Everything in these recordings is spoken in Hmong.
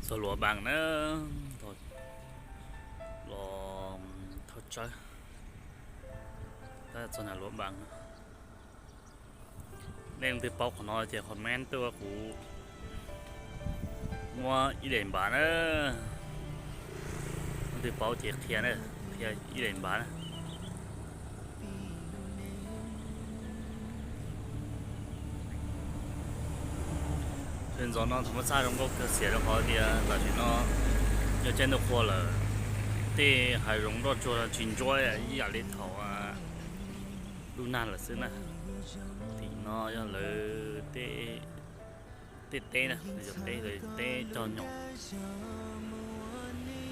Txog Luam Npas na, los thaj tsawb, tab txog nram Luam Npas. Nej leej twg paub qhov no ces comment tuaj kuv muab ib daim npav na. Leej twg paub ces qhia na, qhia ib daim npav na. Sawv ntxov no thaum muab txaj zoo nkauj kawg xiam rau qhov tias tam sim no yog caij ntuj qhua lawm, tej hav zoov nroj tsuag tsis ntsuab ib yam li thaum lub nag lawm xwb na. Tim no yog lawv tej teb na, yog teb, teb cog nyom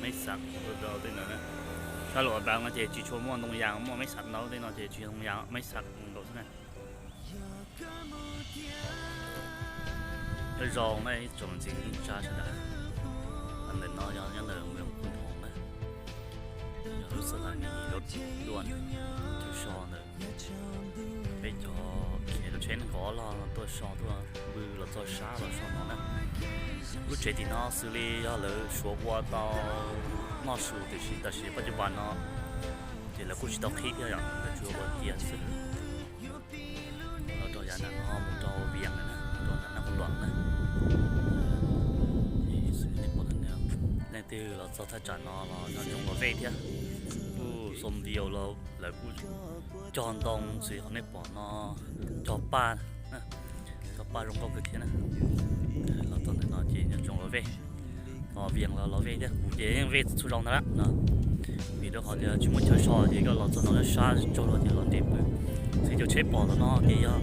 meb xav rau tej ntawd na. Sab Luam Npas no ces tsis tshua muaj ntoo yas, muaj meb xav ntau, tej no ces tsis ntoo yas, meb xav nkaus xwb na. Nyob zoo na ib tsoom niam txiv kwv tij neej tsa sawv daws, ntawm no yog nyob ntawm mus Koos Thoos na, yog lub xab thas nis lub dua chaw so ntawd. Peb cov khiav rau tsheb nees nkaum ob log tuaj so tuaj pw los txog sab los so no na. Lub tsev tim no xws li yog lawv suav ua tau noj su tiam sis tam sim pab cov pas no ces lawv kuj tsis tau qhib thiab yom, lawv tsuas ua cia xwb. Los rau yav nram no mus rau Vias na, mus rau nram Naj Qhoo Luam na. Xws li nej pom, leej twg los txog thaj tsam no los nco ntsoov los vej thiab. Kuj xoo video los lawv kuj cog ntoo xws li qhov nej pom no, cog paj, cog paj zoo nkauj kawg thiab na. Los txog ntawm no ces nco ntsoov los vej, los Vias los los vej thiab, kuv ces yeej vej txhua zaus ntag lawm no. Vim rau qhov tias tsis muaj chaw so ces koj los txog no sab tsaug los ces los nres pw. Xws li cov tsheb pom tom no ces yog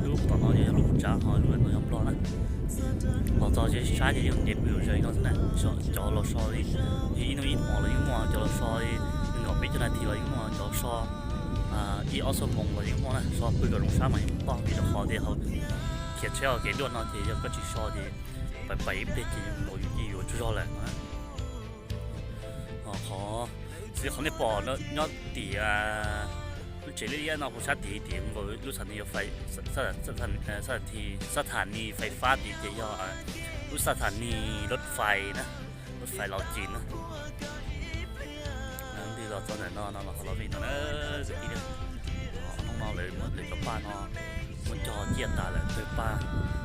lub tom no ces yog lub tsav, ho lub no yog Nplog na. Los txog sab ces yeej nres pw zom zaws no xwb na. Cov los so li ib hnub ib hmo los yeej muaj, cov los so li nees nkaum peb caug nas this los yeej muaj, cov so ib ob xuab moos los yeej muaj na. So pw kom zoo sab mas yeej muaj toj, vim rau qhov tias hauv khiav tsheb hauv kev dua no ces yog koj tsis so ces pais pais ib pliag ces nkaus yus ci yuav tsaug zog lawm no. Ho qhov, xws li qhov nej pom nyob tim lub tsev liab liab no puag sab tid, tim nkaus lub xab thas nis, xab thas nis fais fab tid ces yog lub xab thas nis lub fais na, lub fais Laus Ci na. Leej twg los txog ntawm no no los ho los vej no na, kwv tij. Hnub no lawv muab lawv cov paj no muab cog ciaj tas lawm, tawg paj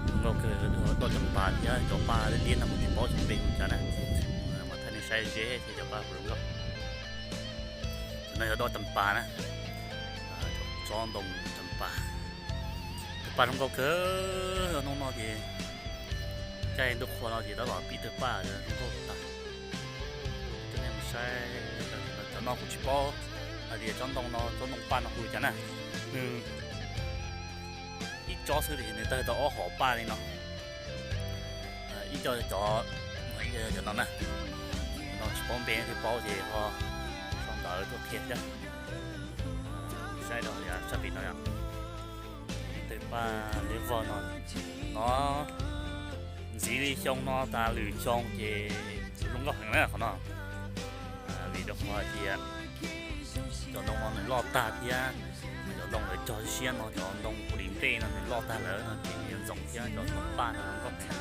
zoo nkauj kawg, doj cam pas thiab cov paj liab liab no kuv tsis paub xyov npe hu cas na. Mas thaij nej saib ze thiab cov paj zoo nkauj. Cov no yog doj cam pas na, tsob ntoo cam pas. Tawg paj zoo nkauj kawg, hnub no ces caij ntuj qhua no ces tab tom pib tawg paj zoo nkauj tas. Coj nej mus saib, cov no kuv tsis paub hais tias tsob ntoo no, tsob ntoo paj no hu cas na. Nws ib tsob xwb tiam sis nws tawg tau ob hom paj li no. Ib co cov, cov no na, no tsis paub npe, leej twg paub ces ho sau ntawv tuaj qhia thiab. Saib rau sab pem no yom, tawg paj liab vog no, no ntxiv li xyoo no tas lwm xyoo ces zoo nkauj heev na qhov no. Vim rau qhov hais tias cov ntoo no nws loj tag thiab, cov ntoo lawv cog siab no, cov ntoo pu li nplej no nws loj tag lawm no ces nws ntxoov thiab cov ntoo paj no zoo nkauj heev.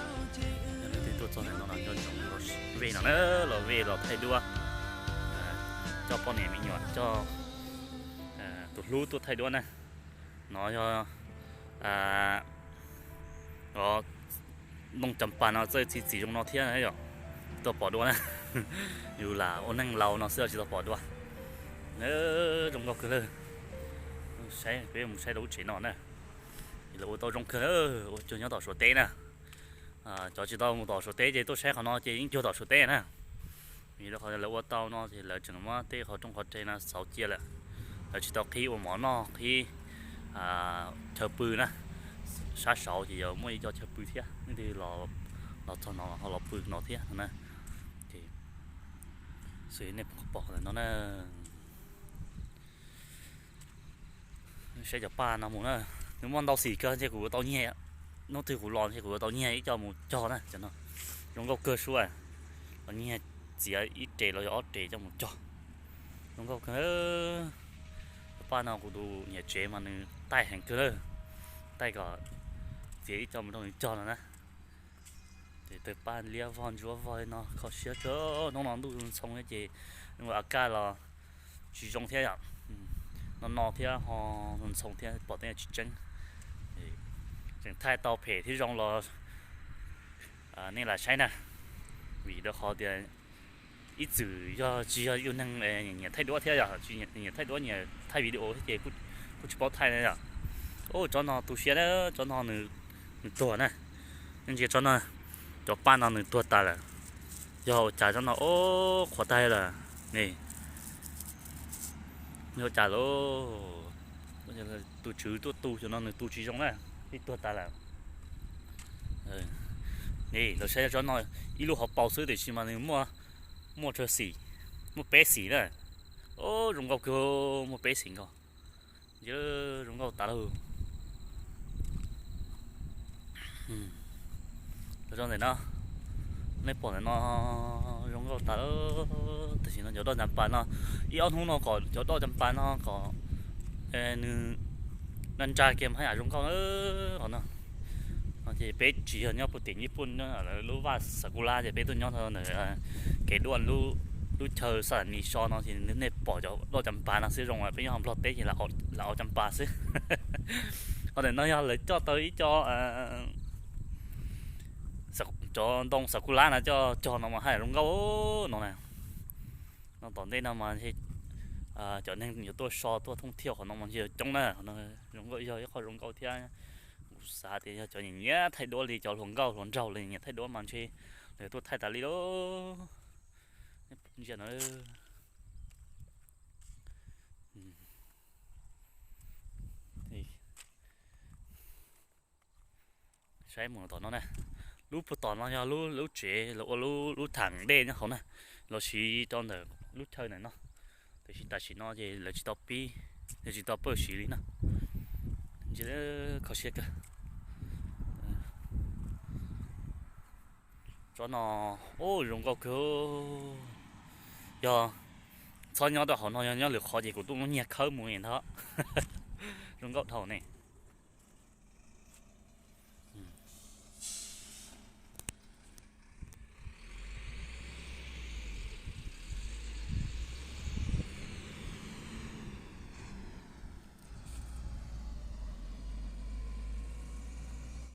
Yog leej twg tuaj txog ntawm no no nco ntsoov los vej no na, los vej los thaij duab, coj poj niam me nyuam, coj tus hlub tuaj thaij duab na. No yog ntoo cam pas no txawj txi txiv zoo no thiab yom, tsis tau pom dua na. Yus lam ua neej laus no xwb tsis tau pom dua. Zoo nkauj kawg lawm. Saib, peb mus saib rau lub tsev no na. Lawv ua tau zoo kawg, ua cuag nyob tom Suav teb na. Cov tsis tau mus tom Suav teb ces tuaj saib qhov no ces yeej cuag tom Suav teb na. Vim rau qhov lawv ua tau no ces lawv tseem muab tej qhov rooj qhov re no xauv cia lawm. Lawv tsis tau qhib ua mov noj, qhib chaw pw na. Sab saud ces yuav muaj ib co chaw pw thiab, leej twg los txog no ho los pw no thiab no na. Ces xws nej pom no na. Saib cov paj no mus na, nws muaj ntau xim kawg ntshe kuv yuav tau nyiag, hnub twg kuv los ntshe kuv yuav tau nyiag ib co mus cog na, cov no zoo nkauj kawg sub, los nyiag txiav ib res los yog ob res coj mus cog. Zoo nkauj kawg. Cov paj no kuv tus niam tsev mas nws taij heev kawg lawm, taij kom txiav ib co mus rau nws cog no na. Ces tawg paj liab vog ntsuab vog li no kho siab kawg. Hnub no ntuj ntxhoo thiab ces ua a kaj los tsis zoo thiab yom. No no thiab ho ntxhoo thiab pom tej tsis tseeb. Tseem thaij tau phem thiab zoo los nej lam saib na. Vim rau qhov tias ib txwm yog tsis yog ib tug neeg nyiam thaij duab thiab yog nyiam thaij duab nyiam thaij video thiab ces kuj tsis paub thaij na yom. Ub, tsob no tu siab na, tsob no nws tuag na. Ntsia tsob no, cov paj no nws tuag tas lawm. Yog ua cas tsob no, ub, qhuav tag lawm ne. Yog ua cas lauj? Tus tswv tuaj tu cov no nws tu tsis zoo na, twb tuag tas lawm. Ne, lawv saib tsob no ib lub hauv paus xwb tiam sis mas nws muaj, muaj tsawg xim, muaj peb xim na. Ub, zoo nkauj kawg, muaj peb xim nkaus. Ntsia, zoo nkauj tas lauj. Zoo ntawm no, nej pom ntawm no zoo nkauj tas lauj. Tam sim no cov doj cas pas no, ib ob hnub no kom cov doj cas pas no kom nws nra nra kiag mas haj yam zoo nkauj na. Qhov no ces peb tsis yog nyob puag tim Nyij Pooj, lub vaj Xav Kus Lab ces peb tuaj nyob ntawm kev duaj lub chaw Xas Mis So no ces nej pom cov doj cas pas no xwb zoo, peb nyob Nplog teb ces lam ua cas pas xwb. Qhov ntawm no yog lawv coj tau ib co, cov ntoo Xav Kus Lab no coj cog no mas haj yam zoo nkauj no na. No tom ntej no mas cov neeg yuav tuaj so tuaj thooj thiaj qhov no mas ntshe yuav coob na, qhov no zoo nkauj, yog ib qho zoo nkauj thiab. Kuv xav tias yog cov nyiam nyiam thaij duab li cov hluas nkauj hluas nraug li nyiam thaij duab mas ntshe lawv tuaj thaij tas li lauj. Ntsia no, saib mus tom no na. Lub puag tom no yog lub tsev los ua lub thaam dej nyob hauv na, los siv rau ntawm lub chaw ntawm no. Tiam sis tam sim no ces lawv tsis tau pib, lawv tsis tau pawj siv li na. Ntsia, kho siab kawg. Tsob no, ub, zoo nkauj kawg. Yog txhob nyob rau hauv no, yog nyob lwm qhov ces kuv tuaj muab nyiag khawb mus ntag. Zoo nkauj dhau ne.